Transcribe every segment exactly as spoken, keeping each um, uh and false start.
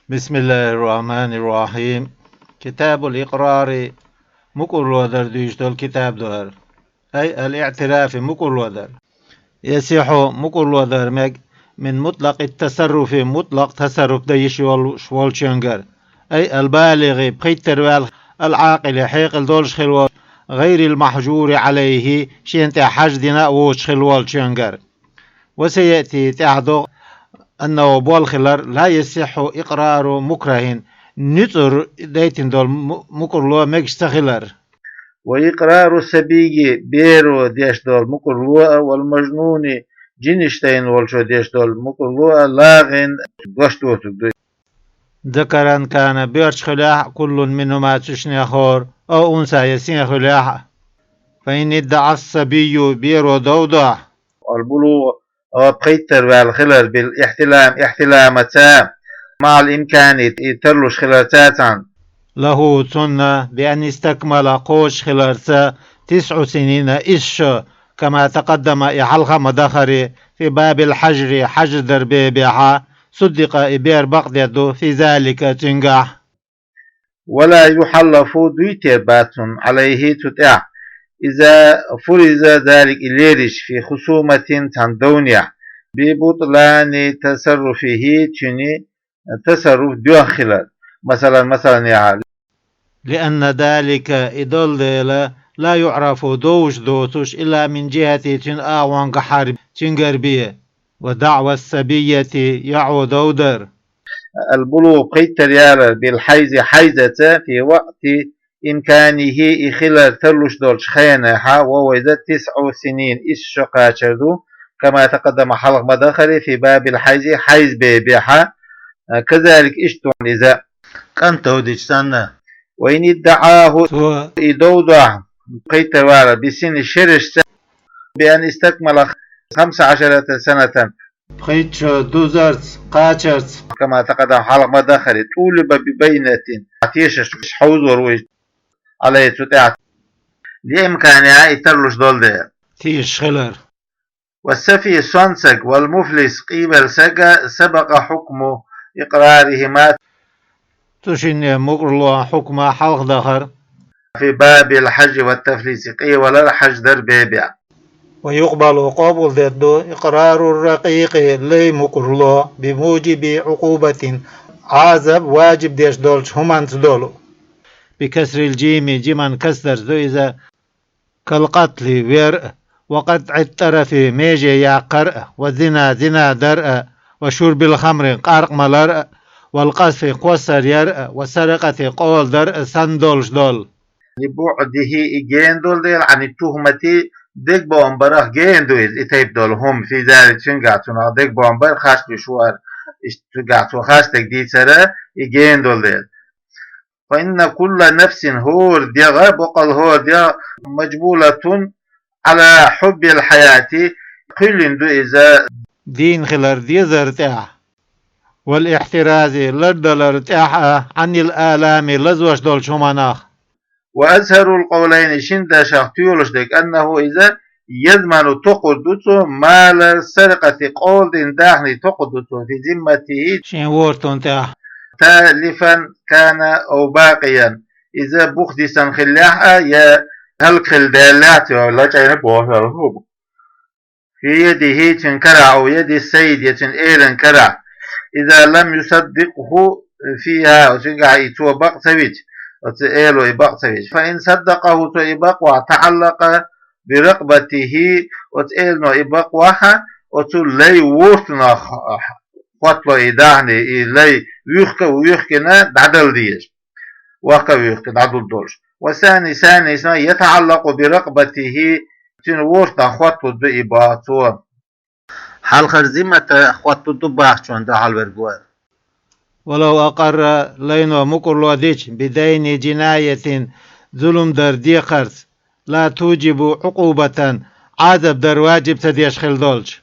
بسم الله الرحمن الرحيم. كتاب الإقرار. МукӀурло дар дуьйцуш долу китаб ду хӀара. أي الاعتراف, мукӀурло дар. يصح, мукӀурло дар мега, من مطلق التصرف, мутлакъ тасарруф дан йиш йолуш волчуьнгара. أي البالغ, пхийттара ваьлла, العاقل, хьекъал долуш хилла волу, غير المحجور عليه, шена тӀехь хьаж дина а воцуш хилла волчуьнгара. وسيأتي, тӀаьхьа догӀу, أنه, болх хилар, لا يصح إقرار مكره, нуьцкъара дайтина долу му-, мукӀурло мегаш ца хилар. وإقرار الصبي, беро деш долу мукӀурло а, والمجنون, жинаш тайна волчо деш долу мукӀурло а, لاغ, дош доцург ду. ذكرا كان, боьрша хилахь а, كل منهما, цу шиннех хӀора, أو أنثى, я син хилахь а. فإن ادعى الصبي, беро дов дахь, البلوغ, а, пхийттара ваьлла хилар, بالاحتلام, ихьтиламаца, مع الإمكان, и тарлуш хиларца цхьаьна. له, цунна, بأن استكمل, кхочуш хиларца, تسع سنين, исс шо, كما تقدم, и хьалха а ма-дарра, في باب الحجر, хьаж дар бебехь, صدق, и бер бакъдеш ду, في ذلك, цуьнгахь. ولا يحلف, дуьйцур бац цунна, عليه, цу тӀехь, إذا فرض ذلك, и лерича, في خصومة, цхьана довнехь, ببطلان تصرفه, цуьнан тасарруф доьхна хилар. Масала, масала, яхьа. لأن ذلك, и долу дела, لا يعرف, довш доцуш, إلا من جهته, цуьнан агӀонгахьара, цуьнгара бен. ودعوى الصبية, йоӀа дов дар. البلوغ, пхийттара ялар, بالحيض, хьайзаца, في وقت إمكانه, и хилар тарлуш долчу хенахь, وهو, иза, تسع سنين, исс шо кхачар ду, كما تقدم, хьалха ма-дарра, في باب الحيض, хьайз бебехь, كذلك, иштта ду иза. КӀант довдича санна. وإن ادعاه, цо, и дов дахь, пхийттара валар, بسن, шерашца, بأن استكمل خمس عشرة سنة, пхийтта шо дузарца, кхачарца, كما تقدم, хьалха ма-дарра, طولب ببينة, тешаш хьовзор вуй, عليه, цу тӀехь, لإمكانها, и тарлуш долу дела. Тешаш хилар. والسفيه, сонтсаг, والمفلس, къийбелла саг, سبق حكم إقرارهما, цу шиннан мукӀурло хьукма хьалха дахар. في باب الحج والتفليس, къевалар, хьаж дар бебехь. ويقبل, къобалдеш ду, إقرار الرقيق, лай мукӀурло, بموجب عقوبة, Ӏазаб ваджиб деш долчу хӀуманца долу. بكسر الجيم, жиман касдарца ду иза. كالقتل, вер а, وقطع الطرف, меже яккхар а, والزنا, зина дар а, وشرب الخمر, къаркъа малар а, والقذف, кхоссар яр а, والسرقة, къола дар а санна долуш долу. لبعده, и гена долу дела, عن التهمة, дегабоам барах гена ду иза, и тайпа долу хӀума, في ذلك, цуьнгахь, цунах дегабоам бар, харц луьйш ву ара, иштта цуьнгахь цо харц дерг дийцара, и гена долу дела. فإن كل نفس, хӀора дегӀ, боккъал хӀора дегӀ, مجبولة على حب الحياة, кхоьллина ду иза, дийна хилар дезар тӀехь, والاحتراز, лардалар тӀехь а, عن الآلام, лазош долчу хӀуманах. وأظهر القولين, шина дашах тоьлуш дерг, أنه, иза, يضمن, токхур ду цо, مال السرقة, къола дина даьхни токхур ду цо, في ذمته, шен ворта тӀехь, تالفا كان أو باقيا, иза бух дисина хиллехь а, я хӀаллакьхилла даьллехь а, цо лачкъийна бохуш долу хӀума. في يده, цуьнан карахь, أو يد السيد, я цуьнан элан карахь. إذا لم يصدقه فيها, цуьнгахь и цо бакъ ца вича, оцу эло и бакъ ца вича. فإن صدقه, цо и бакъвахь, تعلق برقبته, оцу элано и бакъвахь, оцу лай вортанах хӀоттало и даьхни, и лай вуьйхка а вуьйхкина дӀадала деза. Вахка а вуьйхкина дӀадала долуш. والثاني, ثاني, يتعلق برقبته, цуьнан вортанах хӀотталур ду и бакъ цо. Хьалхара зимматах хӀотталур ду бахчонан дуьхьал верг вара. ولو أقر, лайно мукӀурло дича, بدين جناية, зулам дар декхарца, لا توجب عقوبة, Ӏазаб дар ваджиб ца деш хилла долчу.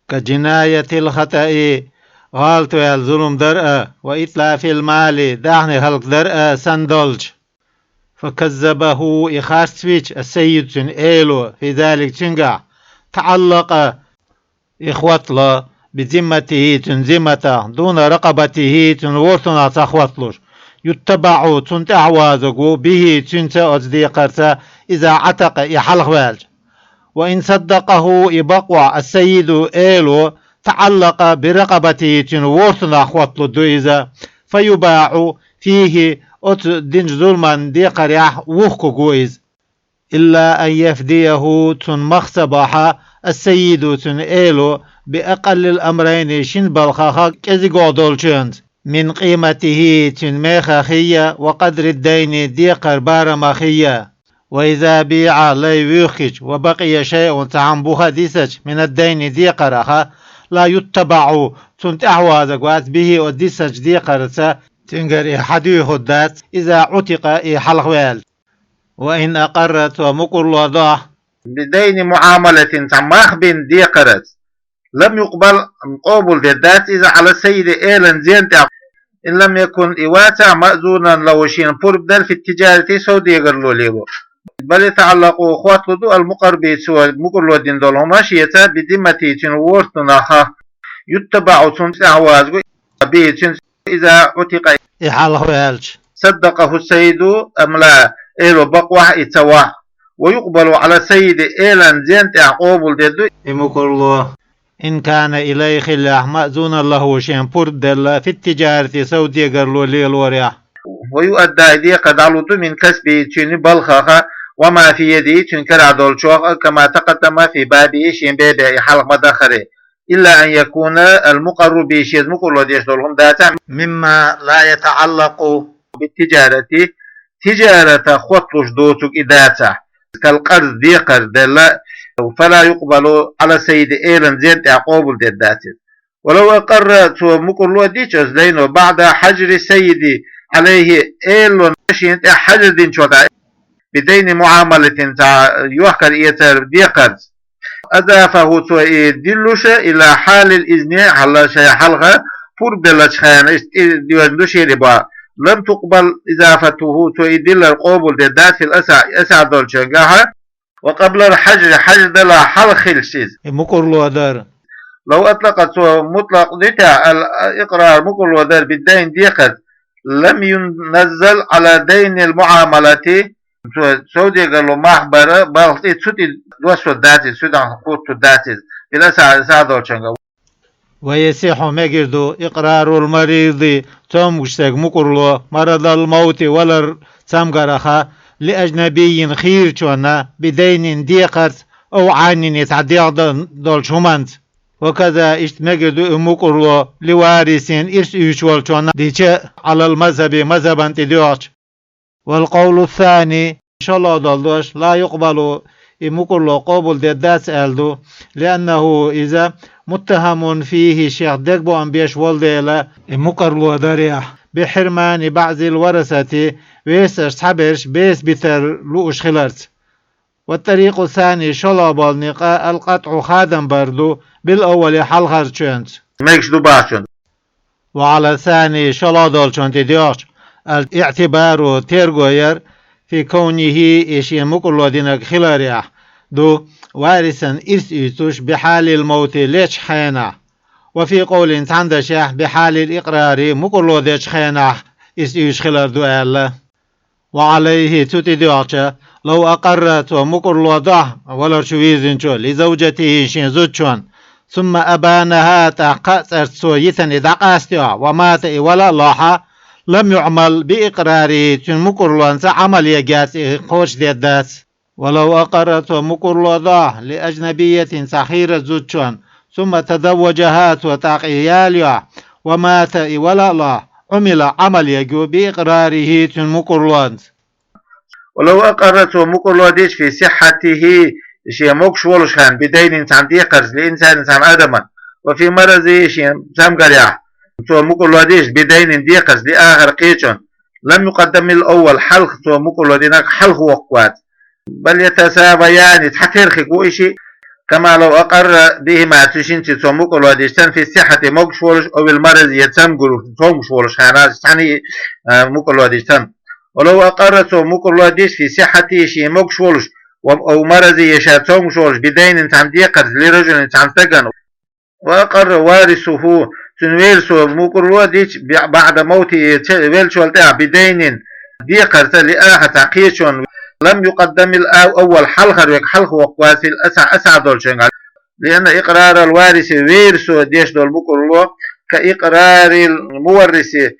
كجناية الخطأ, гӀалат ваьлла зулам дар а, وإتلاف المال, даьхни хӀаллакдар а санна долчу. فكذبه, и харц вича, السيد, цуьнан эло, في ذلك, цуьнгахь, تعلق, и хӀоттало, بذمته, цуьнан зимматах, دون رقبته, цуьнан ворхӀ тунах ца хӀотталуш, يتبع, цунна тӀаьхьавазаргву, به, цуьнца, оцу декхарца, إذا عتق, и хьалхаваьлча. وإن صدقه, и бакъвахь, السيد, эло, تعلق برقبته, цуьнан ворхӀ тунах хӀотталург ду иза, فيباع فيه, оцу динчу зуламан декхарехь вухкург ву иза. إلا أن يفديه, цунна мах ца бахь, السيد, цуьнан эло, بأقل الأمرين, шина балхах кӀезигагӀа долчуьнца, من قيمته, цуьнан мехах хьийя, وقدر الدين, декхар барамах хьийя. وإذا بيع, лай вуьйхкича, وبقي شيء, цхьа хӀума буха дисача, من الدين, декхарах, لا يتبع, цунна тӀаьхьавазарг вац, به, оцу дисачу декхарца, цуьнгара и хьадуьйхур дац, إذا عتق, и хьалхаваьлча. وإن أقر, цо мукӀарло дохь, بدين معاملة, цхьа мах бина декхарца, لم يقبل, къобалдийр дац иза, على السيد, элан зен тӀехь, إن لم يكن, и вацахь, مأذونا له, шена пурба делла, في التجارة, совдегарло лело. بل يتعلق, хӀотталур ду, المقر به, цо мукӀарло дина долу хӀума шеца, بذمته, цуьнан ворхӀ тунах, يتبع, цунна тӀаьхьавазаргву, به, цуьнца, إذا عتق, и хьалхаваьлча. صدقه السيد أم لا, эло бакъвахь, и ца вахь. ويقبل على السيد, элан зен тӀехь къобалдийр ду и мукӀарло, إن كان إليه, хиллехь, مأذونا له, шена пурба делла, في التجارة, совдегарло лелорехь. ويؤدى, и декхар дӀалур ду, من كسبه, цуьнан балхах, وما في يده, цуьнан карахь долчух, كما تقدم في بابه, шен бабехь и хьалха ма-даххара. إلا أن يكون المقر به, шеца мукӀарло деш долу хӀума дацахь, مما لا يتعلق بالتجارة, тижаратах хӀотталуш доцург и дацахь, كالقرض, декхар делла, فلا يقبل على السيد, элан зен тӀехь къобалдийр дац иза. ولو أقر, цо мукӀарло дича оцу дайно, بعد حجر السيد عليه, эло шена тӀехь хьажр динчул тӀаьхьа, بدين معاملة, цхьа йохкар-эцар декхарца, أضافه, цо и диллуш, إلى حال الإذن, хьалха, шайн хьалха пурба деллачу хенахь, иштта и доьзна ду шена и бохь, لم تقبل إضافته, цо и диллар къобалдийр дац, في الأصح, асахь долчуьнгахь, وقبل الحجر, хьажр далахь хьалха хилча иза, и мукӀарло дар. لو أطلق, цо мутлакъ дитахь, الإقرار, мукӀарло дар, بالدين, декхарца, لم ينزل على دين المعاملة, цо совдегарло мах бар балха тӀе, цу тӀе доссур дац иза, цу тӀехь кхуьттур дац иза, في الأصح, асахь долчуьнгахь. ويصح, мегар ду, إقرار المريض, цомгуш стеган мукӀарло, مرض الموت, валар цамгарах, لأجنبي, хийрачунна, بدين, декхарца, أو عين, цхьа дегӀ дан долчу хӀуманца. وكذا, иштта мегар ду и мукӀарло, لوارث, ирс уьйцуш волчунна дича, على المذهب, мазхӀабан тӀе доьгӀча. والقول الثاني, шолгӀа долу дош, لا يقبل, и мукӀарло къобалдийр дац аьлла ду, لأنه, иза, متهم فيه, шех дегабоам беш волу дела, и мукӀарло дарехь, بحرمان بعض الورثة, весаш цхьаберш беса битар лууш хиларца. والطريق الثاني, шолгӀа болу некъ, القطع, хадам бар ду, بالأول, хьалхарчуьнца, мегаш ду бахчун. وعلى الثاني, шолгӀа долчунна тӀе доьгӀча, الاعتبار, терго яр, في كونه, и шена мукӀарло динарг хиларехь, ду, وارثا, ирс уьйцуш, بحال الموت, лечу хенахь. وفي قول, цхьана дашехь, بحال الإقرار, мукӀарло дечу хенахь ирс уьйцуш хилар ду аьлла. وعليه, цу тӀе доьгӀча, لو أقر, цо мукӀарло дохь, валар чу вирзинчо, لزوجته, шен зудчунна, ثم أبانها, тӀаккха кхаа цӀарца цо йитина и дӀакъастайохь, ومات, и вала а лохь, لم يعمل بإقراره, цуьнан мукӀарлонца Ӏамал ергьяц и, кхочушдер дац. ولو أقر, цо мукӀарло дохь, لأجنبية, цхьа хийра зудчунна, ثم تزوجها, цо тӀаккха и ялайохь, ومات, и вала а лохь, عمل, Ӏамал ергья, بإقراره, цуьнан мукӀарлонца. ولو أقر, цо мукӀарло дича, في صحته, шен могуш волуш хенахь, بدين, цхьана декхарца, لإنسان, цхьана адамна, وفي مرضه, шен цамгарехь, цо мукӀарло дича, بدين, декхарца, لآخر, кхечунна, لم يقدم الأول, хьалха цо мукӀарло динарг хьалха воккху вац. بل يتساويان, цхьатерра хир бу и шиъ, كما لو أقر بهما, цу шинца цо мукӀарло дича, цхьана, في الصحة, могуш волуш, أو المرض, я цамгар, цомгуш волуш хенахь, цхьаьна, а, мукӀарло дича, цхьана. ولو أقر, цо мукӀарло дича, في صحته, шен могуш волуш, و-, أو مرضه, я ша цомгуш волуш, بدين, цхьана декхарца, لرجل, цхьана стагана, وأقر وارثه, цуьнан верасо мукӀарло дича, بعد موته, веллачул тӀаьхьа, بدين, декхарца, لآخر, цхьа кхечунна, لم يقدم الأول, хьалхара верг хьалха воккхавац, في الأصح, асахь долчуьнгахь. لأن إقرار الوارث, верасо деш долу мукӀарло, كإقرار المورث,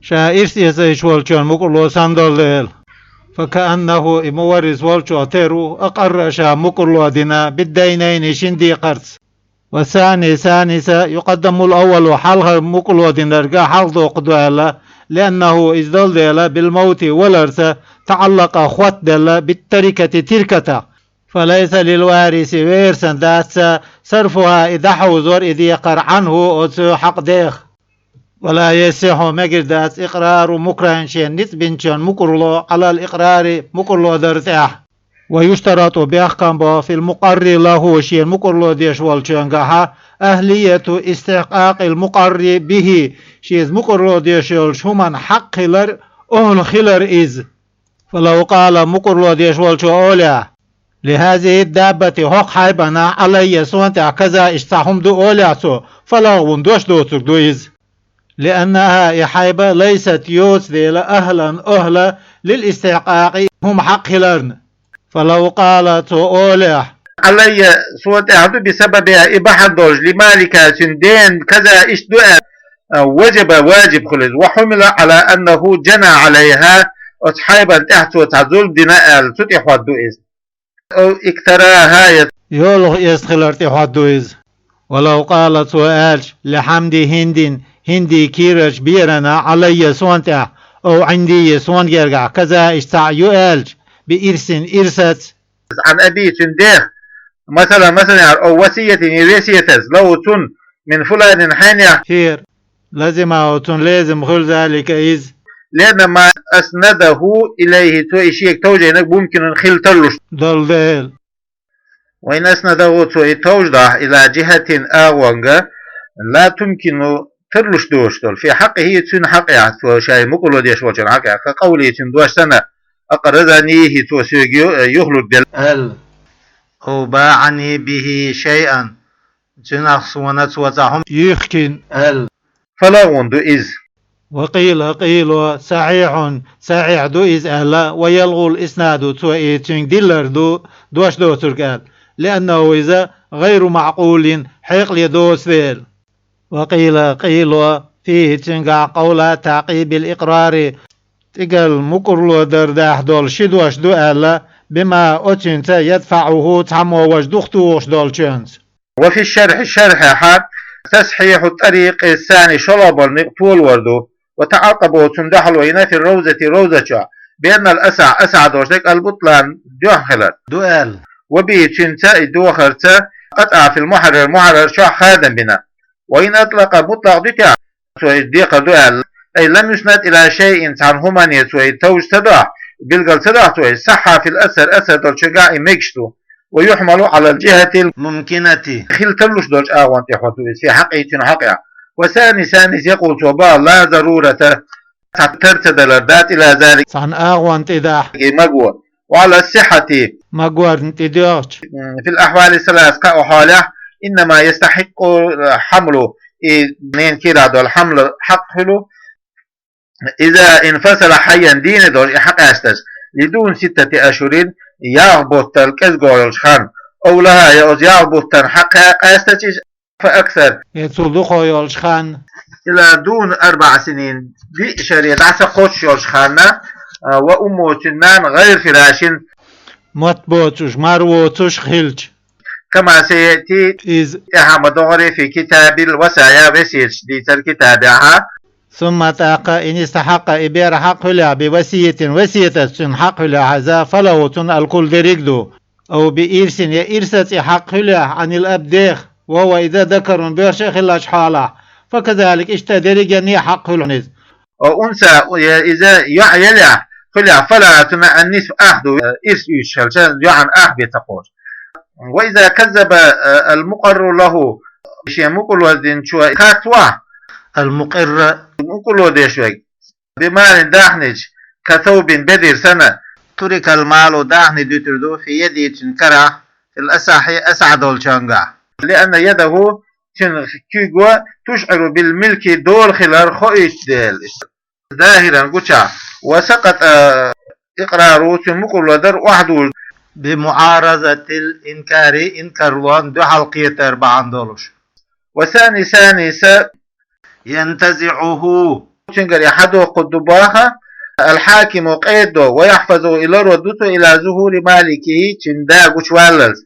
ша ирс эцаш волчун мукӀарло санна долу дела. فكأنه, и муворрис волчо тера ву, أقر, ша мукӀарло дина, بالدينين, шина декхарца. والثاني, ثاني, يقدم الأول, хьалха мукӀарло динарг хьалха доккхур ду аьлла, لأنه, иза долу дела, بالموت, валарца, تعلق, хоттаделла, بالتركة, теркатах. فليس للوارث, верасна дац, صرفها, и дӀахьовзор, и декхар, عنه, оцу хьакъ дех. ولا يصح, мегар дац, إقرار مكره, шена ницкъ бинчун мукӀарло, على الإقرار, мукӀарло дар тӀехь. ويشترط, бехкам бо, في المقر له, шена мукӀарло деш волчуьнгахь, أهلية استحقاق المقر به, шеца мукӀарло деш йолчу хӀуманна хьакъ хилар, охӀла хилар иза. فلو قال, мукӀарло деш волчо олехь: لهذه الدابة, хӀокху хьайбана, علي, суна тӀехь, كذا, иштта цхьа хӀума ду олехь цо, فلغو, дош доцург ду иза. لأنها, и хьайба, ليست, йоцу дела, أهلا, охӀла, للاستحقاق, хӀума хьакъ хиларна. فلو قال, цо олехь: علي, суна тӀехь ду, بسببها, и бахьана долуш, لمالكها, цуьнан дена, كذا, иштта ду аьлла, وجب, важиб хуьлу иза. وحمل على أنه جنى عليها, оцу хьайбана тӀехь цо цхьа зулам дина аьлла, цу тӀе хӀоттаду иза. أو اكتراها, я йолах эцна хилар тӀе хӀоттаду иза. ولو قال, цо аьлча: لحمد هند, ХӀинди кийрарчу берана, علي, суна тӀехь, أو عندي, суна гергахь, كذا, иштта цхьаъ ю аьлча, بإرث, ирсаца. عن أبيه, цуьнан дех, مثلا, масала яхьа, أو وصية, я весетаца, له, цунна, من فلان, хьенех, хӀера, لزمه, цунна лезам хуьлу, ذلك, иза. لأن ما أسنده إليه, цо и шега товжийнарг, ممكن, хила тарлуш долу дела. وإن أسنده, цо и товжадахь, إلى جهة, агӀонга, لا تمكن, тарлуш доцуш долу, في حقه, цуьнан хьакъехь, цо шайн мукӀарло деш волчун хьакъехь, كقوله, цуьнан дош санна: أقرضنيه, цо соьга ю-, юхалург делла аьлла, أو باعني به شيئا, цуьнах суна цо цхьа хӀума йихкина аьлла. فلغو, ду иза. وقيل, къийла, صحيح, сахьихь ду иза аьлла, ويلغو الإسناد, цо и цуьнга диллар ду, дош доцург аьлла, لأنه, иза, غير معقول, хьекъале доцу дела. وقيل, къийла, فيه, цуьнгахь, قولا تعقيب الإقرار, тӀигал мукӀарло дар дахь долу ши дош ду аьлла, بما, оцуьнца, يدفعه, цхьаммо важа духатухуш долчуьнца. وفي الشرح, шархехь, تصحيح الطريق الثاني, шолгӀа болу некъ толор ду, وتعقبه, цунна дуьхьало йина, في الروضة, ровза чохь, بأن الأصح, асахь долуш дерг, البطلان, дуьхьа хилар ду аьлла. وبه, цуьнца, и дохарца, قطع في المحرر, мухьаррар чохь хадам бина. وإن أطلق, мутлакъ дуьтехь, цо и декхар ду аьлла, أي لم يسند إلى شيء, цхьана хӀумане цо и товжа ца дохь, билгал ца дохь цо и, صح في الأكثر, аксар долчуьнгахь и мегаш ду, ويحمل على الجهة الممكنة, хила тарлуш долчу агӀон тӀе хӀоттаду иза, في حقه, цуьнан хьакъехь. والثاني, ثاني, يقول, цо боху: لا ضرورة, цхьа тар ца далар дац, إلى ذلك, цхьана агӀон тӀе дахь, и магор. وعلى الصحة, магорна тӀе доьгӀча, في الأحوال الثلاث, кхаа хьолехь, إنما يستحق الحمل, и ненан кийрахь долу хьамл хьакъ хуьлу, إذا انفصل حيا, дийна долуш и хьакъаьстача, لدون ستة أشهر, ялх буттал кӀезиг йолчу ханна, أو لها, я оцу ялх буттан хьакъ къаьстача иза, فأكثر, я цул дукха йолчу ханна, إلى دون أربع سنين, диъ шаре дӀа ца кхоччуш йолчу ханна, а, وأمه, цуьнан нана, غير فراش, мотт боцуш, мар воцуш хилча. كما سيأتي, иза тӀаьхьа ма догӀура, في كتاب الوصايا, весеташ дийцар китабехь. ثم, тӀаккха, إن استحق, и бер хьакъ хуьлехь, بوصية, весетаца цуьнан хьакъ хуьлехь иза, فله, цунна, الكل, дерриг а ду. أو بإرث, я ирсаца и хьакъ хуьлехь, عن الأب, дех, وهو, иза, ذكر, боьрша а хиллачу хьолахь, فكذلك, иштта дерригенна а хьакъ хуьлу хьуна иза. وأنثى, я иза йоӀ елехь, хуьлехь, فلها, цунна, النصف, ах ду, ирс уьйцуш хилча, йоӀана ах бен ца кхочуш. وإذا كذب المقر له, шен мукӀарло динчо харц вахь, المقر, мукӀарло деш верг, بمال, даьхнича, كثوب, бедира санна, ترك المال, даьхни дуьтур ду, في يده, цуьнан карахь, في الأصح, асахь долчуьнгахь. لأن يده цуьнан куьйго, тушӀиру бил милки дола хилар хоуьйту дела. Захиран гучахь, ва сакъата икърару цуьнан мукъарло дар охьадур. Би муӀаразатил инкари инкарлон дуьхьал кхетар бахьана долуш. Ва сани сани са янтазиӀуху. Цуьнгара и хьадоккхур ду баха, алхьакиму къедо, ва яхьфазу и ларо ду цо ила зухури маликихи цуьнан да гучуваллалц.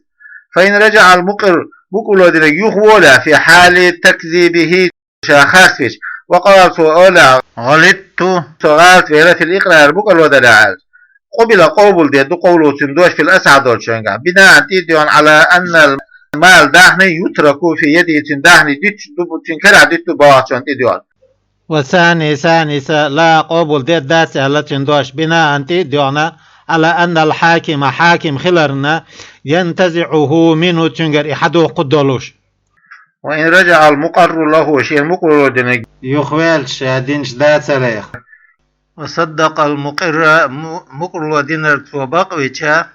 Фа ин раджаӀал мукъир мукъарло динарг юхаволахь фи хьали такзибихи ша харцвича, ва къала цо олахь, гӀалитту, со гӀалат вера фил икърар мукъарло далахь аьлча. Къубила къобалдер ду къовлу цуьнан дош фил асахь долчуьнгахь. Бинаан тӀе а доьгӀна, Ӏала аннал мал даьхни ютраку фи яди цуьнан даьхни дуьтуш ду, цуьнан карахь дуьтуш ду бохучунна тӀе а доьгӀна. Ва сани сани са ла къобалдер дац аьлла цуьнан дош бинаан тӀе а доьгӀна, Ӏала аннал хьакима хьаким хиларна, янтазиӀуху минху цуьнгара и хьадоккхур долуш. Ва ин раджаӀал мукъарру лаху шена мукъарло динарг юхаваьлча ша динчу да ца леха. Ва саддакъал мукъирра му-, мукъарло динарг цо бакъвича,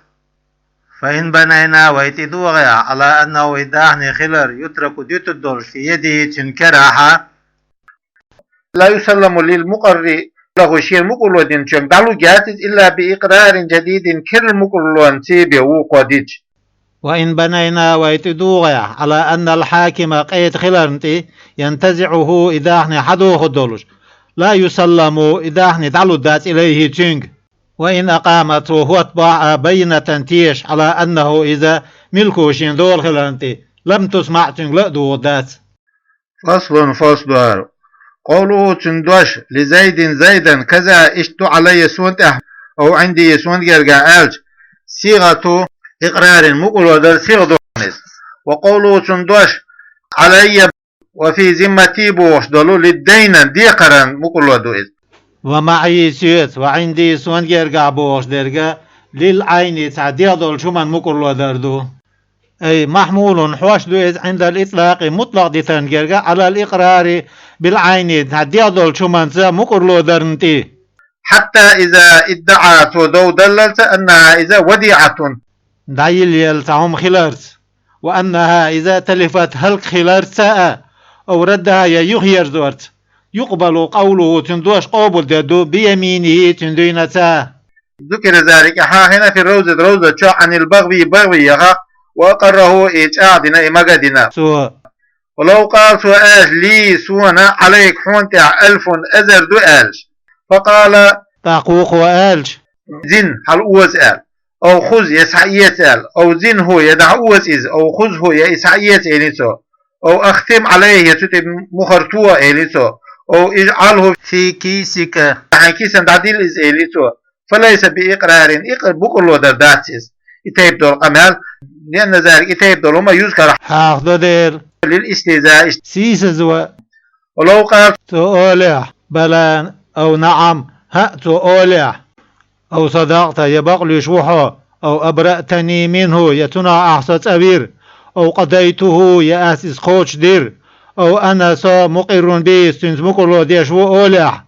фа ин банайна вай тӀе догӀехь, Ӏала аннаху и даьхни хилар ютраку дуьтур долуш фи яди цуьнан карахь. Ла юсалламу лил мукъарри лаху шена мукъарло динчуьнга дӀалур яц иза илла би икърарин жадидин керла мукъарлонца бен вукхо дича. Ва ин банайна вай тӀе догӀехь, Ӏала аннал хьакима къеда хиларна тӀе, янтазиӀуху и даьхни хьадохур долуш. Ла юсалламу и даьхни дӀалур дац илайхи цуьнга. Ва ин акъама цо хӀотта бохьа баййинатан теша, Ӏала аннаху иза милкуху шена дола хиларна тӀе, лам тусмаӀ цуьнга ла а дугӀур дац. Фаслун фасл ду хӀара. Къовлуху цуьнан дош, ли Зайдин Зайдан каза иштта ду Ӏалайя суна тӀехь, ав Ӏинди суна гергахь аьлча, сигӀату икърарин мукъарло дар сигӀа ду хьуна иза. Ва къовлуху цуьнан дош, Ӏалайя ва фи зиммати бохуш долу, ли дайнан декхаран мукъарло ду иза. Ва маӀи соьца, ва Ӏинди суна гергахь бохуш дерг, лил Ӏайни цхьа дегӀ долчу хӀуман мукъарло дар ду. Ай, махьмулун хьош ду иза Ӏиндал итлакъи мутлакъ дитарна герга, Ӏалал икърари бил Ӏайни цхьа дегӀ долчу хӀуманца мукъарло дарна тӀе. Хьатта иза иддаӀа цо дов даллалца аннаха иза вадиӀатун дӀайиллаелла цхьа хӀума хиларца, ва аннаха иза талифат хӀаллак хиларца а, ав раддаха я юхаерзорца, юкъбалу къавлуху цуьнан дош къобалдер ду бияминихи цуьнан дуьйнаца. Зукира залика хьахийна фи равзат равзат чохь Ӏанил БагӀви БагӀви яха, ва акъарраху и чӀагӀдина и магадина. Цо. Ва лав къала цо аьлча ли суна Ӏалайка хьуна тӀехь алфун эзар ду аьлча. Факъала тӀаккха вукхо аьлча, зин хьала оза аьлла. Ав хуз я схьаэца аьлла. Ав зин хӀу я дӀа оза иза. Ав хуз хӀу я и схьаэца элий цо. Ав ахтим Ӏалайхи я цу тӀе мухар тоха элий цо. Ав ижӀалху фи кисика хьайн кисан дӀадилла иза элий цо. Фалайса би икърарин, икъ-, мукъарло дар дац иза. И тайп долу къамел, неанна зарик и тайп долу ма юзкара хьахдо дела. Лил истиза иш сийсазва. Лав къала цо олехь, бала ав наӀам, хӀаъ цо олехь. Ав садакъта я бакълуьйш ву хьо, ав абраътани минху я цунах ахь со цӀа вира, ав къадайтуху я ас иза кхочушдира, ав ана со мукъиррун бихи цуьнца мукъарло деш ву олехь.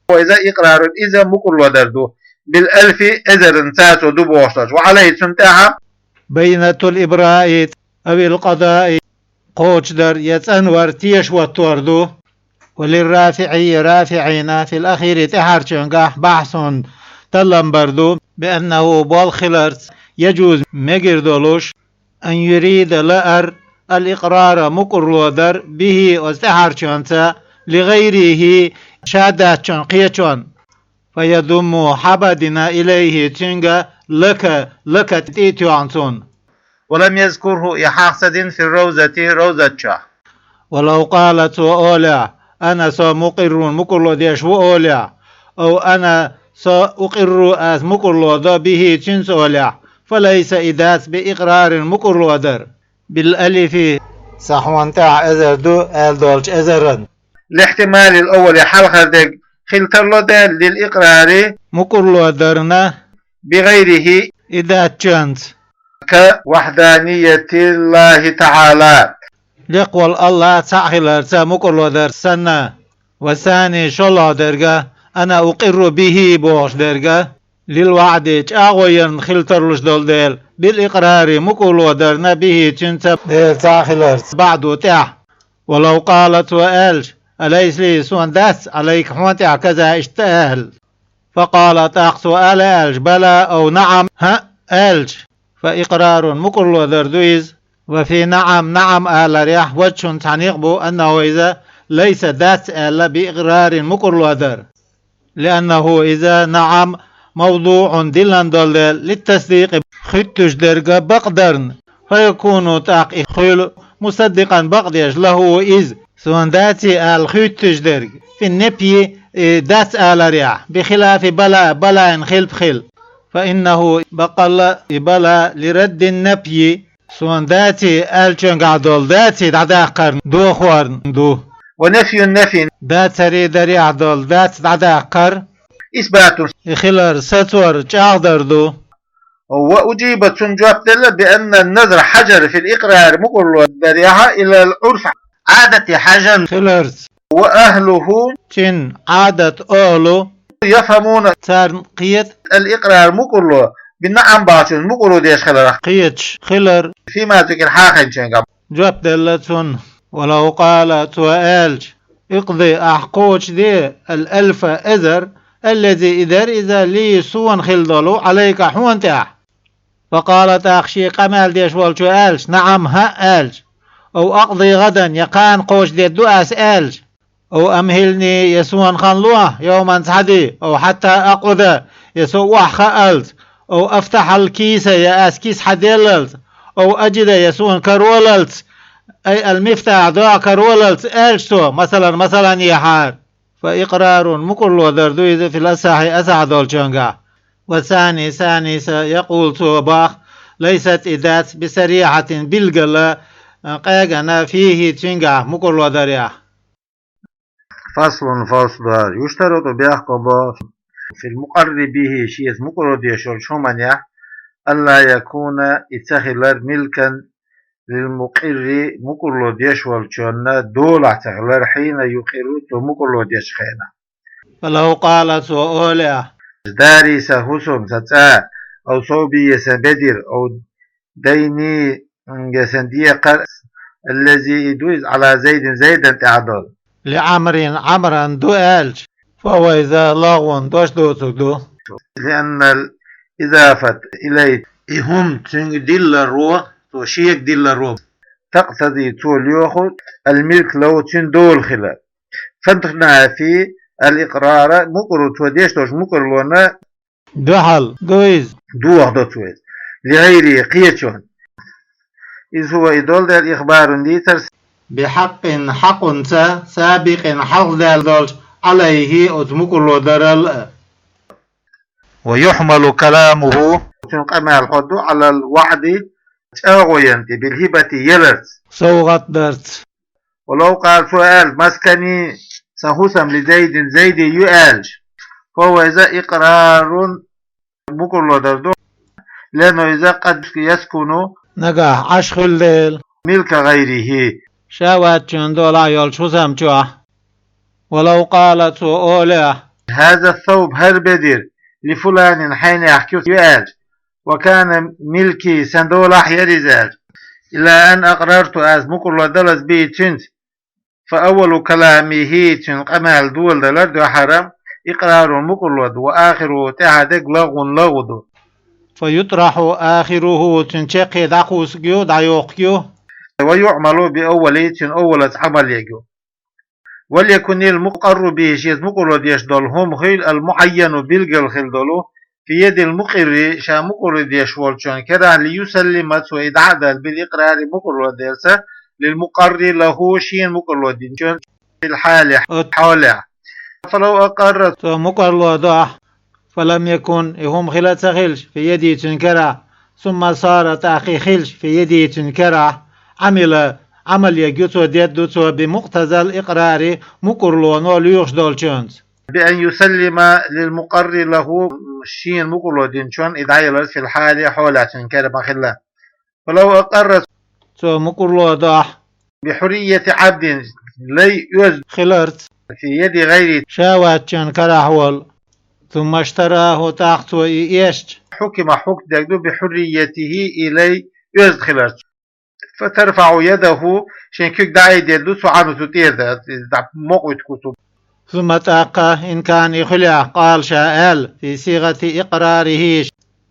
Ва иза икърарун иза мукъарло дар ду. Бил алфи эзаран цацо ду бохуш долчу. Ва Ӏалайхи цунна тӀаьхьа. Байнатул ибраи авил къадаи кхочушдар я цӀанвар тешаваттор ду. Ва лиррафиӀи РафиӀина фил ахири тӀаьхьарчуьнгахь бахьсун таллам бар ду. Бианнаху болх хиларца яжуз мегар долуш. Ан юрида лаар, ал-икърара мукъарло дар, бихи оцу тӀаьхьарчуьнца, ли гӀайрихи ша даьччун кхечун, фа ядумму хьаба дина илайхи цуьнга лака, лака тӀе а тоьхна цунна. Ва лам язкурху и хьах ца дина фи равзати равзат чохь. Ва лав къала цо олехь, ана со мукъиррун мукъарло деш ву олехь, ав ана со укъирру ас мукъарло до бихи цуьнца олехь, фа лайса и дац би икърарин мукъарло дар. Бил алифи са хьуна тӀехь эзар ду аьлла долчу эзаран. Лихтималил аввали хьалхара дерг хила тарло дела лил икърари мукъарло дарна. Би гӀайрихи и даьччуьнца. Ка вахьданиятиллахи таӀала. Лекхволу АллахӀ цхьаъ хиларца мукъарло дар санна. Ва сани шолгӀа дерга, ана укъирру бихи бохуш дерга, лил ваӀди чӀагӀо ярна хила тарлуш долу дела, бил икърари мукъарло дарна бихи цуьнца Дела цхьаъ хиларца баӀду тӀехь. ولو قال, цо аьлча: أليس لي, сона дац, عليك, хьона тӀехь, كذا, иштта аьлла. فقال, тӀаккха цо ала аьлча: بلى, أو نعم, хӀаъ, аьлча, فإقرار, мукӀарло дар ду иза. وفي نعم, نعم аларехь, وجه, цхьа некъ бу, أنه, иза, ليس, дац аьлла, بإقرار, мукӀарло дар. لأنه, иза, نعم, موضوع, диллина долу дела, للتصديق, хуьттуш дерг бакъдарна, فيكون, тӀаккха и хуьлу, مصدقا, бакъдеш, له, иза, сона даций ала хуьттуш дерг, في النفي, и дац аларехь, بخلاف بلى, بلى-н хилпа хила. فإنه, баккъалла а, и بلى, لرد النفي, сона даций аьллачуьнгахь долу даций дӀадаккхарна дохорна ду. ونفي النفي, дацаре дарехь долу дац дӀадаккхар, إثبات, и хилар сацор, чӀагӀдар ду. وأجيب, цунна жоп делла, بأن النظر, хьажар, في الإقرار, мукӀарло дарехь, إلى العرف, Ӏадате хьажар хиларца. وأهله, цуьнан Ӏадат, охӀла, يفهمون, царна кхета, الإقرار, мукӀарло, بالنعم бахчун, мукӀарло деш хиларах, кхеташ хилар, فيما ذكر, хьахийначуьнгахь. Жоп делла цунна. ولو قال, цо аьлча: اقض, ахь кхочушде, الألف, эзар, الذي, и дар иза, لي, сона хила долу, عليك, хьона тӀехь. فقال, тӀаккха шен къамел деш волчо аьлча: نعم, хӀаъ, аьлча, أو أقضي غدا, я кхана кхочушдер ду ас аьлча, أو أمهلني, я сона хан ло, يوما, цхьа де, أو حتى أقعد, я со охьахаалц, أو أفتح الكيس, я ас киса хьаделлалц, أو أجد, я суна каролалц, أي المفتاح, доӀа каролалц, аьлча цо, масалан, масалан, яхьара. فإقرار, мукӀарло дар ду иза, في الأصح, асахь долчуьнгахь. والثاني, ثاني, са, يقول, цо боху: ليست, и дац, بصريحة, билггала, къегина, فيه, цуьнгахь, мукӀарло дарехь. فصل, фасл дар. يشترط, бехк бу, في المقر به, шеца мукӀарло деш йолчу хӀуманехь, ألا يكون, и ца хилар, ملكا للمقر, мукӀарло деш волчунна долахь ца хилар, حين يقر, цо мукӀарло дечу хенахь. فلو قال, цо олехь: داري, сан хӀусам, сан цӀа, أو ثوبي, я сан бедира, أو ديني, я сан декхар, الذي, и ду иза, على زيد, Зайдан тӀехь долу, لعمر, Ӏамран ду аьлча, فهو, иза, لغو, дош доцург ду. لأن الإضافة إليه, и хӀума цуьнга дилларо, цо шега дилларо, تقتضي, цо лоьху, الملك له, цуьнан дола хилар. فالنافي الإقرار, мукӀарло, цо деш долчу мукӀарлонна дуьхьал ду иза, дохадо цо иза, لغيره, кхечунна. إذ هو, и долу дела, إخبار, дийцар, بحق, хьакъанца, سابق, хьалха даьлла долчу, عليه, оцу мукӀарло дарал а. ويحمل كلامه, цуьнан къамел хьо ду, على الوعد, чӀагӀо ян тӀе, بالهبة, яларца, совгӀат дарца. ولو قال, цо аьлла: مسكني, сан хӀусам, لزيد, Зайде ю аьлча, فهو, иза, إقرار, мукӀарло дар ду, لأنه, иза, قد يسكن, нагахь Ӏаш хуьлу дела, ملك غيره, ша воцчунна долахь йолчу хӀусам чохь. ولو قال, цо олехь: هذا الثوب, хӀара бедира, لفلان, хьенех ю аьлча, وكان ملكي, сан долахь яра иза аьлча, إلى أن أقررت, ас мукӀарло далаза, به, цуьнца, فأول كلامه, цуьнан къамел доладалар дуьххьара, إقرار, мукӀарло ду, وآخره, тӀаьхьа дерг, لغو, лагӀу ду. فيطرح آخره, цуьнан чаккхе дӀакхуссург ю, дӀайоккхург ю. ويعمل بأوله, цуьнан оввалаца Ӏамал ерг ю. وليكن المقر به, шеца мукӀарло деш долу хӀума хуьлу, المعين, билггал хила долу, في يد المقر, ша мукӀарло деш волчун карахь, ليسلم, цо и дӀа а дала, بالإقرار, мукӀарло дерца, للمقر له, шена мукӀарло динчун, في الحال, оцу хьолехь. فلو أقر, цо мукӀарло дохь, فلم يكن, и хӀума хила ца хилча, في يده, цуьнан карахь, ثم صار, тӀаккха и хилча, في يده, цуьнан карахь, عمل, Ӏамал ерг ю цо, дед ду цо, بمقتضى الإقرار, мукӀарлоно лоьхуш долчуьнца. بأن يسلم للمقر له, шена мукӀарло динчун и дӀаяларца, في الحال, хьолехь, цуьнан кара ма хилла. فلو أقر, цо мукӀарло дохь, بحرية عبد, лай оьзда хиларца, في يد غيره, ша воцчун карахь волу, ثم اشتراه, тӀаккха цо и эшча, حكم, хьукм дерг ду, بحريته, и лай оьзда хиларца. فترفع يده, шен куьг дӀаайдедду цо, عنه, цу тӀера, дӀа мукъа витаргва цо. ثم, тӀаккха, إن كان, и хилахь, قال, ша аьлла, في صيغة إقراره,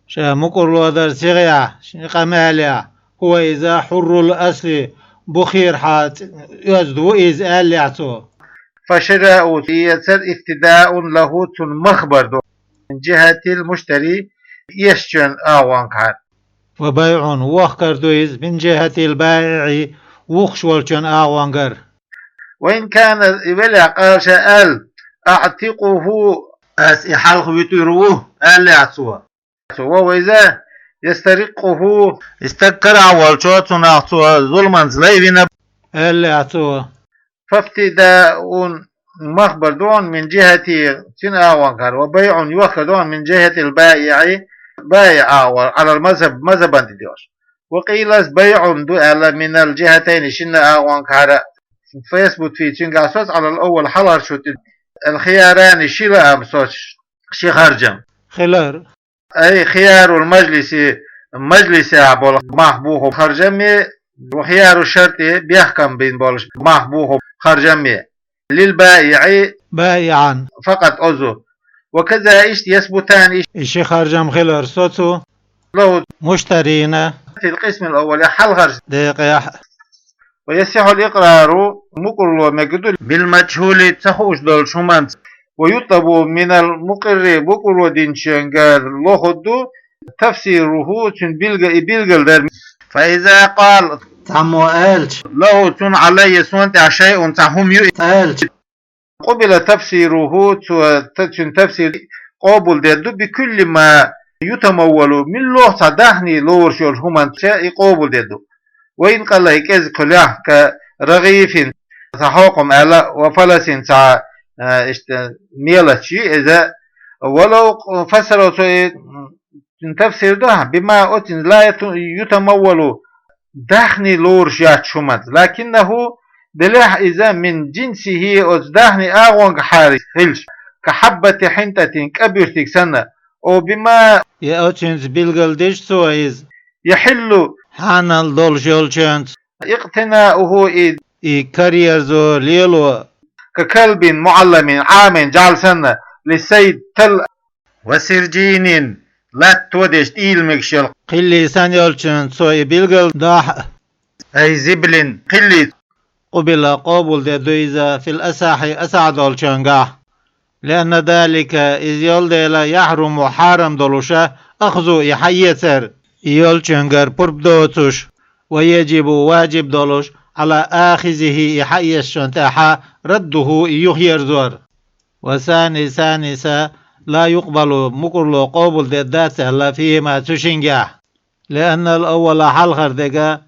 ша мукӀарло дар сигӀехь, шен къамелехь, هو, иза, حر الأصل, бухера хьа оьзда ву иза, аьллехь цо. فشراؤه, и эцар, افتداء له, цунна мах бар ду, من جهة المشتري, эшначун агӀонгахьара. وبيع, вохкар ду иза, من جهة البائع, вухаш волчун агӀонгара. وإن كان, и велахь, قال, ша аьлла, أعتقه, ас и хьалха вуьтур ву, аьллехь цо. Цо, وهو, иза, يسترقه, и стаг карахь волчо цунах цо зуламанца лай вина, аьллехь цо. فافتداء, мах бар ду хьуна, من جهته, цуьнан агӀонгахьара, وبيع, йохкар ду хьуна, من جهة البائع, баиӀ агӀор, على المذهب, мазхӀабан тӀе доьлхуш. وقيل, بيع ду аьлла, من الجهتين, шина агӀонгахьара, فيثبت فيه, цуьнгахь соц, على الأول, хьалхарчу тӀе, الخياران, ши лаам соц, ши харжам. Хилар. أي خيار المجلس, мажлисехь болу мах боху харжамми, وخيار الشرط, бехкам бина болуш мах боху харжамми, للبائع, баиӀан, فقط, оцу. وكذا, иштта, يثبتان, и ши харжам хилар соцу, له, муштарина, في القسم الأول, хьалхарчу декъехь. ويصح الإقرار, мукӀарло мегар ду, بالمجهول, ца хууш долчу хӀуманца. ويطلب من المقر, мукӀарло динчуьнгара лохург ду, تفسيره, цуьнан билга-, и билгалдар. فإذا قال, цхьаммо аьлча, له, цунна, علي, суна тӀехь, شيء, цхьа хӀума ю, аьлча, قبل تفسيره, цо, та-, цуьнан тафсир къобалдер ду, بكل ما يتمول, муьлхха цхьа даьхни лоруш йолчу хӀуманца и къобалдер ду. وإن قل, и кӀезиг хуьлахь, كرغيف, цхьа хьокхам аьлла, وفلس, цхьа, а, иштта, мелочь ю иза. ولو فسره, цо и, м, цуьнан тафсир ду ахь, بما, оцуьнца, لا يت-, يتمول, даьхни лоруш яц хӀуманца. لكنه, делахь иза, من جنسه, оцу даьхни агӀонгахьара хилча, كحبة حنطة, кӀа буьртиг санна, أو بما, я оцуьнца билгалдича цо иза, يحل, хьанал долуш йолчуьнца, اقتناؤه, и, и караерзо, лело, ككلب معلم, Ӏамийна жӀаьла санна, للصيد, талла, وسرجين, латта тодеш, тӀийла мегаш йолу кхилли санна йолчуьнца цо и билгалдахь а, أي زبل, кхилли. قبل, къобалдер ду иза, في الأصح, асахь долчуьнгахь. لأن ذلك, иза йолу дела, يحرم, хьарам долуша, أخذه, и хьаэцар, и йолчуьнгара пурба доцуш, ويجب, важиб долуш, على آخذه, и хьаэцначунна тӀехь, رده, и юхаерзор. والثاني, саниса, لا يقبل, мукӀарло къобалдер дац аьлла, فيهما, цу шингахь. لأن الأول, хьалхара дерг,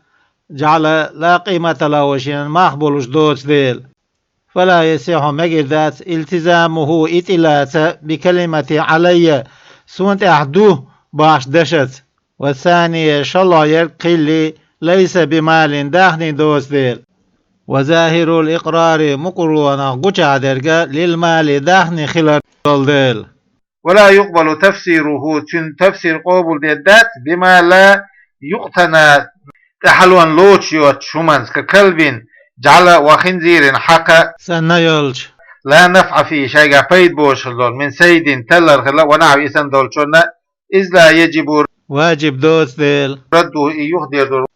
جعل لا قيمة له, шена мах болуш доцу дела. فلا يصح, мегар дац, التزامه, и тӀелаца, بكلمة علي, суна тӀехь ду бохучу дашаца. والثاني, шолгӀа ерг, кхилли, ليس بمال, даьхни доцу дела. وظاهر الإقرار, мукӀарлонах гучахь дерг, للمال, даьхни хилар долу дела. ولا يقبل تفسيره, цуьнан тафсир къобалдер дац, بما لا يقتنى, тӀаьхьалонна лоцуш йоцучу хӀуманца, ككلب جعل وخنزير حق, санна йолчу. لا نفع فيه, шайгахь пайда боцуш долу, من صيد, таллар хилла, ونحوه, и санна долчунна, إذ لا يجب, важиб доцу дела, رده, и юхадер ду.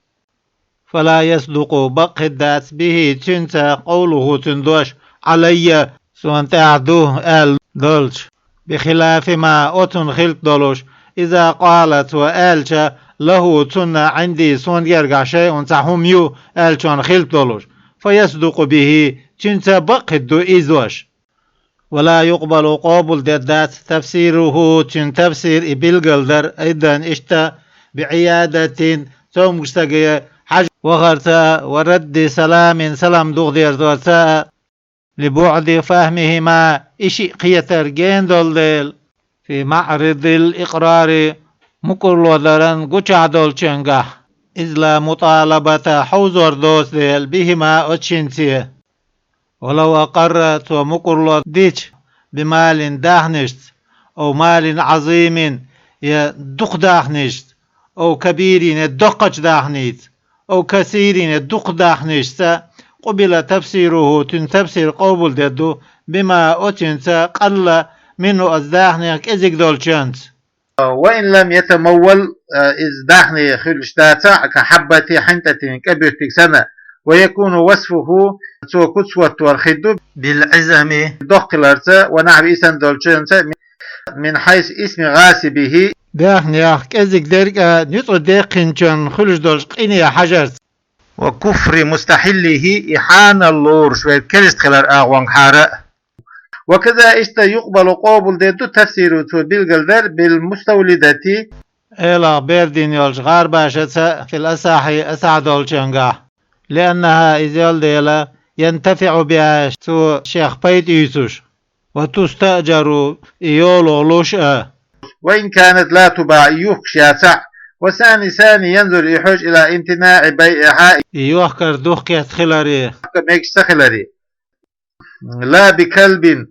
فلا يصدق, бакъхӀитта дац, به, цуьнца, قوله, цуьнан дош, علي, суна тӀехь ду аьлла долчу, بخلاف ما, оцунна хиларх долуш, إذا قال, цо аьлча, له, цунна, عندي, суна гергахь, شيء, цхьа хӀума ю аьллачунна хиларх долуш, فيصدق به, цуьнца бакъхӀитта ду иза дош. ولا يقبل, къобалдер дац, تفسيره, цуьнан тафсир, и билгалдар, أيضا, иштта, بعيادة, цомгуш стаге хьажа вахарца, ورد سلام, салам духадерзорца, لبعد فهمهما, и шиъ кхетар гена долу дела, في معرض الإقرار, мукӀарло даран гучахь долчуьнгахь, إذ لا مطالبة, хьовзор доцу дела, بهما, оцу шинца. ولو أقر, цо мукӀарло дича, بمال, даьхнашца, أو مال عظيم, я дукха даьхнашца, أو كبير, я доккхачу даьхнийца, أو كثير, я дукха дахнашца, قبل تفسيره, цуьнан тафсир къобалдеш ду, بما, оцуьнца, قل منه, оцу дахнех кӀезиг долчуьнца. وإن لم يتمول, иза дахне хуьлуш дацахь а, كحبة حنطة, кӀа буьртиг санна, ويكون وصفه, цо куц хӀоттор хир ду, بالعظم, доккха хиларца, ونحو, и санна долчуьнца, من حيث اسم غاصبه, дахнех кӀезиг дерг а, ницкъ деккхинчун хуьлуш долчу къинан хьажарца. وكفر مستحله, и хьанал лоруш верг керста хилар агӀонгахьара а. وكذا, иштта, يقبل, къобалдеш ду, تفسيره, цо билгалдар, بالمستولدة, Ӏелах бер дина йолчу гӀарабашаца, في الأصح, асахь долчуьнгахь, لأنها, иза йолу дела, ينتفع بها, цо шех пайда уьйцуш, وتستأجر, и йоло луш а. وإن كانت لا تباع, и юхкуш яцахь а, والثاني, сани, ينظر, и хьожу, إلى امتناع بيعها, и йохкар духкхетта хиларе, мегаш ца хиларе. لا بكلب,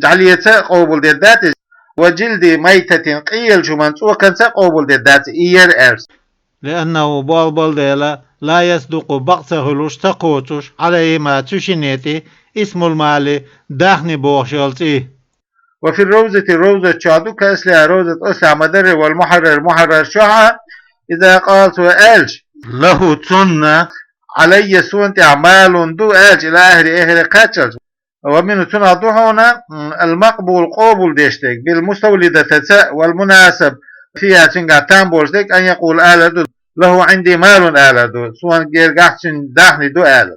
жӀаьлеца а къобалдеш дац иза, وجلد ميتة, къийлачу хӀуманан цӀоканца а къобалдеш дац, и яра аьлча. لأنه, болх болу дела, لا يصدق, бакъ ца хуьлуш, ца кхочуш, عليهما, цу шинна тӀе, اسم المال, дахни бохуш йолу цӀе. وفي الروضة, ровзат чохь ду, كأصلها, ровзат ослехь ма-дарра, والمحرر, мухьаррар чохь а, إذا قال, цо аьлча, له, цунна, علي, суна тӀехь, مال, ду аьлча, إلى آخره, эхира кхаччалц. ومنه, цунах ду хьуна, м, المقبول, къобалдеш дерг, بالمستولدة, والمناسب فيها, цуьнгахь там болуш дерг, أن يقول, алар ду, له عندي مال, алар ду, суна гергахь цуьнан дахни ду, аьлла.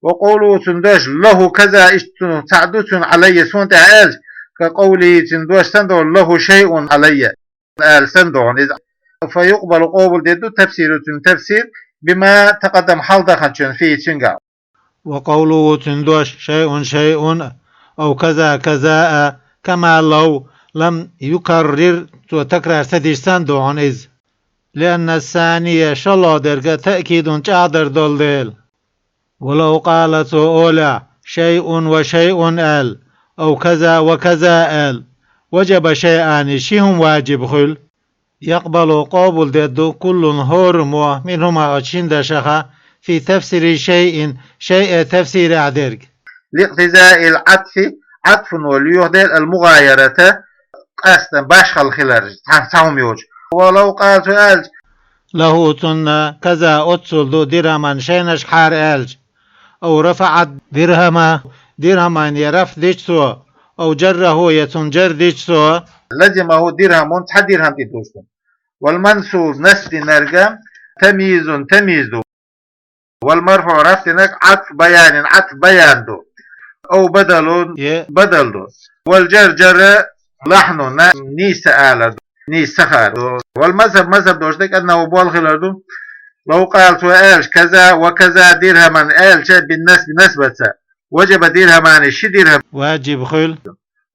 وقوله, цуьнан дош, له كذا, иштта цунах цхьаъ ду цуьнан علي, суна тӀехь, аьлча, كقوله, цуьнан дош санна ду хьуна, له شيء علي, аьлла санна ду хьуна иза. فيقبل, къобалдеш ду, تفسيره, цуьнан тафсир, بما تقدم, хьалдаханчун, فيه, цуьнгахь. وقوله, цуьнан дош, شيء شيء أو كذا كذا, كما لو لم يكرر, цо такрар ца дича санна ду хьуна иза. لأن الثاني, шолгӀа дерг, تأكيد, чӀагӀдар долу дела. ولو قال, цо олехь, شيء وشيء аьлла, أو كذا وكذا аьлла, وجب شيئان, ши хӀума важиб хуьлу. يقبل, къобалдеш ду, كل, хӀораммо, منهما, оцу шина дашаха, في تفسير شيء, шайъе тафсирехь дерг. لاقتضاء العطف, Ӏатфано лоьху дела, المغايرة, къастан башхалла хилар, цхьа, цхьа хӀума йоцуш. ولو قال, цо аьлча, له, цунна, كذا, оццул ду, درهما, шайнашкахьара аьлча, أو رفع الدرهم, дирхӀаман я рафӀ дича цо, أو جره, я цунна جر дича цо, لزمه درهم, цхьа дирхӀам тӀедужу цунна. والمنصوب, насб динарг, تمييز, тамйиз ду. والمرفوع, рафӀ динарг, عطف بيان, Ӏатф баян ду. أو بدل, е бадал ду. والجر, جر, لحن, на, нийса ала ду, нийса ца хаар ду. والمذهب, мазхӀаб долуш дерг, أنه, болх хилар ду. لو قال, цо аьлча, كذا وكذا درهما аьлча, بالنصب, насбаца, وجب درهمان, ши дирхӀам важиб хуьлу.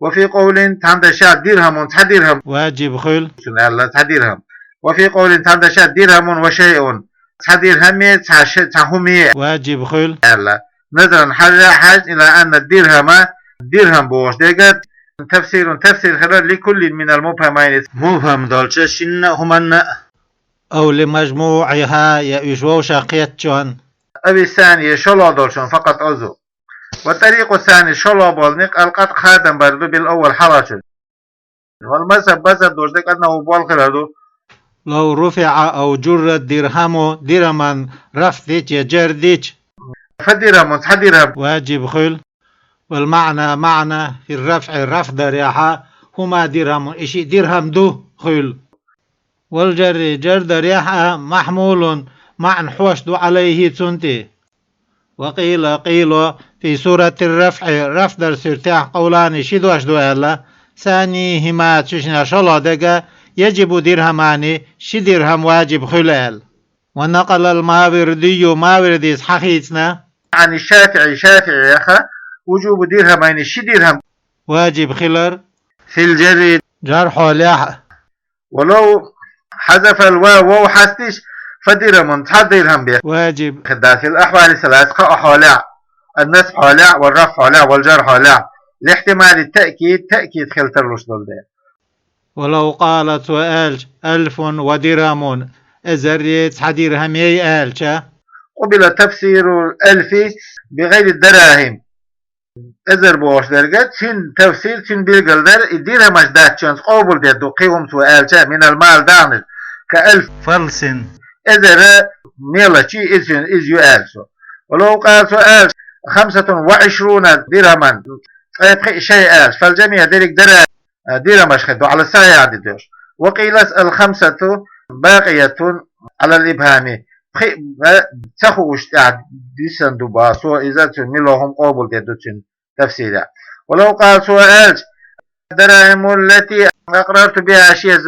وفي قول, цхьана дашехь, درهم, цхьа дирхӀам важиб хуьлу, цунна аьлла, цхьа дирхӀам. وفي قول, цхьана дашехь, درهم وشيء, цхьа дирхӀаме, цхьа ши-, цхьа хӀуме важиб хуьлу, аьлла. نظرا, хьажа, хьажа, إلى أن الدرهم, дирхӀам бохуш дерг, تفسير, тафсир хилар, لكل من المبهمين, мубхӀам долчу шинна а хӀуманна а. أو لمجموعها, я уьш вовшах кхеттачунна. أو الثاني, я шолгӀа долчунна, فقط, оцу. والطريق الثاني, шолгӀа болу некъ, القطع, хадам бар ду, بالأول, хьалхачун. والمذهب, мазхӀаб долуш дерг, أنه, болх хилар ду. لو رفع أو جر الدرهم درهما, рафӀ дича я جر дича, فدرهم, цхьа дирхӀам важиб хуьлу. والمعنى, маьӀна, في الرفع, рафӀ дарехь, هما درهم, и шиъ дирхӀам ду, хуьлу. والجر, جر дарехь а, محمول, маьӀна хьош ду, عليه, цунна тӀе. وقيل, къийла, في صورة الرفع, рафӀ даран суьртехь, قولان, ши дош ду аьлла, ثانيهما, цу шиннах шолгӀа дерг, يجب درهمان, ши дирхӀам важиб хуьлу аьлла. ونقل الماوردي, Мавридис хьахийцина, عن الشافعي, ШафиӀех, وجوب درهمين, ши дирхӀам важиб хилар, في الجر, جر хьолехь а. ولو حذف الواو, вов хьастийча, فدرهم, цхьа дирхӀам бен важиб хир дац, في الأحوال الثلاث, кхаа хьолехь, النصب хьолехь, والرفع хьолехь, والجر хьолехь, لاحتمال التأكيد, таъкид хила тарлуш долу дела. ولو قال, цо аьлча, ألف ودرهم, эзаррий, цхьа дирхӀамий аьлча, قبل تفسير الألف بغير الدراهم. Эзар бохуш дерг, цуьнан тафсир, цуьнан билгалдар, и дирхӀамаш дац шоана къобалдергда кхин хӀума цо аьлча, من المال, дагӀанаш, كألف فلس, эзар мелочи, иза цуьнан, иза ю аьлла цо. ولو قال, цо аьлча, خمسة وعشرون درهما, ткъе пхиъ шай аьлча, فالجميع, дерриг дара, а, дирхӀамаш хир ду, على الصحيح, дӀадоьдуш. وقيل الخمسة باقية على الإبهام. Пхиъ, а, ца хууш тӀехь дисина ду боху, цо иза цуьнан мила хӀума къобалдергда цуьнан тафсирехь. ولو قال, цо аьлча, الدراهم التي أقررت بها, шен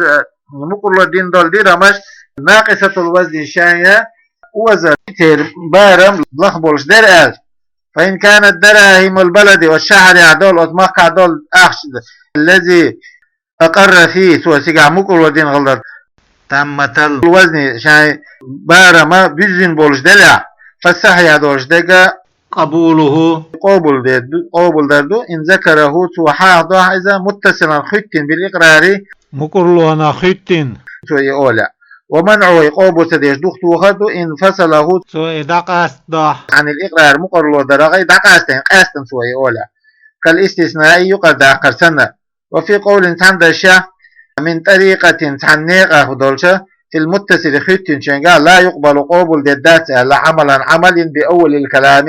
мукъарло дина долу дирхӀамаш, ناقصة الوزن, шайн оза, церан барам лах болуш дара аьлча, فإن كانت دراهم البلد, оцу шахьарехь долу, оцу махкахь долу ахча, الذي أقر فيه, цо цигахь мукъарло дина хилла долу, تامة الوزن, шайн барам буьззина болуш делахь, فالصحيح, долуш дерг, قبوله, къобалдер ду, къобалдар ду, إن ذكره, цо хьахадохь иза, متصلا, хуьттина, بالإقرار, мукъарлонах хуьттина, цо и олехь. ومنعه, и къобал ца деш духатохар ду, إن فصله, цо и дӀакъастадохь, عن الإقرار, мукъарло дарах и дӀакъастийна, къаьстина цо и олехь. كالاستثناء, юкъара даккхар санна. وفي قول, цхьана дашехь, من طريقة, цхьана некъах долча, في المتصل, хуьттинчуьнгахь, لا يقبل, къобалдергдац аьлла, عملا, Ӏамал, بأول الكلام,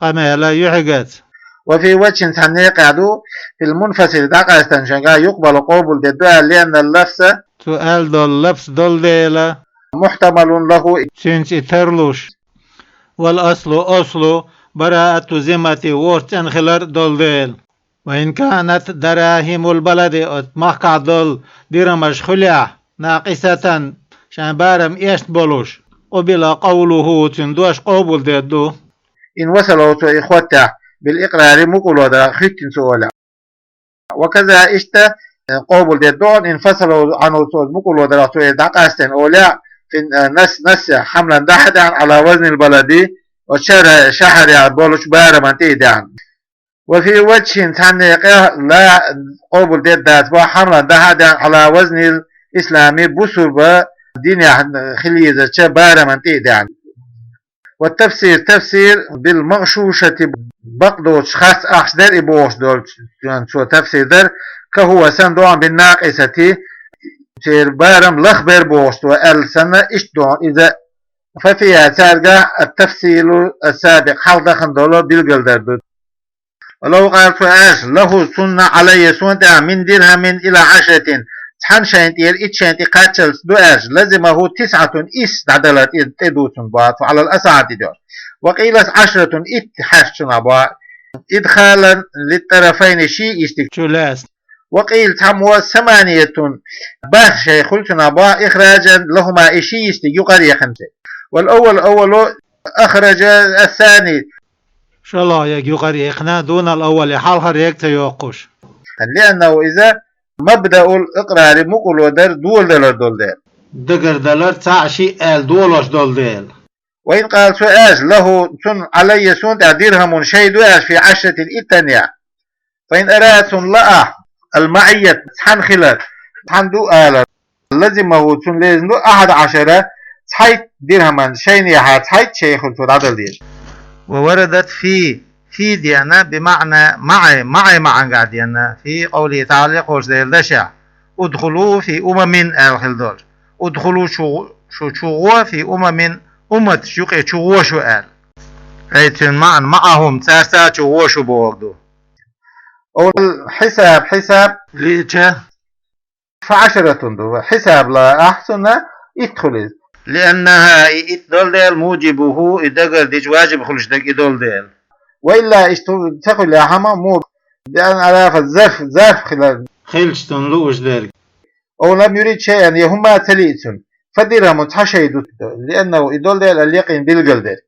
къамела юьхьигаца. وفي وجه, цхьана некъехь ду, في المنفصل, дӀакъаьстинчуьнгахь, يقبل, къобалдергда аьлла, لأن اللفظ, цо аьлла долу лафз долу дела, محتمل له, цуьнца и тарлуш. والأصل, аслу, براءة الذمة, ворхӀ цӀена хилар долу дела. وإن كانت دراهم البلد, оцу махкахь долу дирхӀамаш хуьлехь, ناقصة, шайн барам эшна болуш, قبل قوله, цуьнан дош къобалдергда. إن وصله, цо и хоттехь, بالإقرار, мукъарло дарах хуьттина цо олехь. وكذا, иштта, э, къобалдергда, إن فصله عنه, цо мукъарло дарах цо и дӀакъаьстина олехь, في, э, نص, نص, حملا, дӀа-хьа даьхьна, على وزن البلد, оцу шахьара-, шахьарехь болчу бараман тӀе и даьхьна. وفي وجه, цхьана некъехь, لا, къобалдергдац боху, حملا, дӀа-хьа даьхьна, على وزن الإسلام, бусурба динехь хила езача бараман тӀе и даьхьна. والتفسير, тафсир, بالمغشوشة, бакъдоцуш харц ахча дара и бохуш долчу, цо тафсир дара, كهو, санна догӀу, بالناقصة, церан барам лах бара бохуш цо аьлла санна, иштта догӀу иза. ففيها, цаьргахь, التفصيل السابق, хьалха дахана долу билгалдар ду. ولو قال, цо аьлча, له, цунна, علي, суна тӀехь, من درهم إلى عشرة, цхьана шайна тӀера итт шайна тӀе кхаччалц ду аьлча, لزمه تسعة, исс дӀадала тӀе, тӀе ду цунна боху, على الأصح, дӀадоьдуш. وقيل عشرة, итт хьаьрчунах боху, إدخالا للطرفين, ши иштиг чу лаьцна. وقيل, цхьаммо, ثمانية, бархӀ шай хуьлу цунах боху, إخراجا لهما, и ши иштиг юкъара яханча. والأول أول, أخرج الثاني, шолгӀа ерг юкъара яьккхина, دون الأول, хьалхара ерг ца йоккхуш. لأنه, иза, مبدأ الإقرار, мукъарло дар доладалар долу дела. Дагардалар цхьаъ-шиъ аьлла долош долу дела. وإن قال, цо аьлча, له, цунна, علي, суна тӀехь, درهم, шай ду аьлча, في عشرة, иттанехь. فإن أراد, цунна лаахь, المعية, цхьаьна хилар, цхьаьна ду алар, لزمه, цунна лезна ду, أحد عشر, цхьайтта, درهما, шайнехьа цхьайтта шай хуьлу цо дӀадала деза. ووردت في, في деана, بمعنى مع, مع маьӀнехь деана, في قوله تعالى, кхочу Делан дашехь, ادخلوا في أمم аьлла хилла долуш. ادخلوا, шу, шу чу гӀо, في أمم, умматаш юкъе чу гӀо шу аьлла. أي, цуьнан маьӀна, معهم, цаьрца чу гӀо шу бохург ду. أو الحساب, хьисаб лиъча, فعشرة ду, хьисаб лаахь цунна, итт хуьлу иза. لأنها, и итт долу дела, موجبه, и дагардича важиб хуьлуш дерг и долу дела. وإلا, иштта ца хуьлехь хӀума, му, بأن أضاف الظرف, зарф хилар, хилча цунна лууш дерг. أو لم يرد شيئا, я хӀума ца лиъна цунна. فدرهم, цхьа шай ду, لأنه, и долу дела, اليقين, билгал дерг.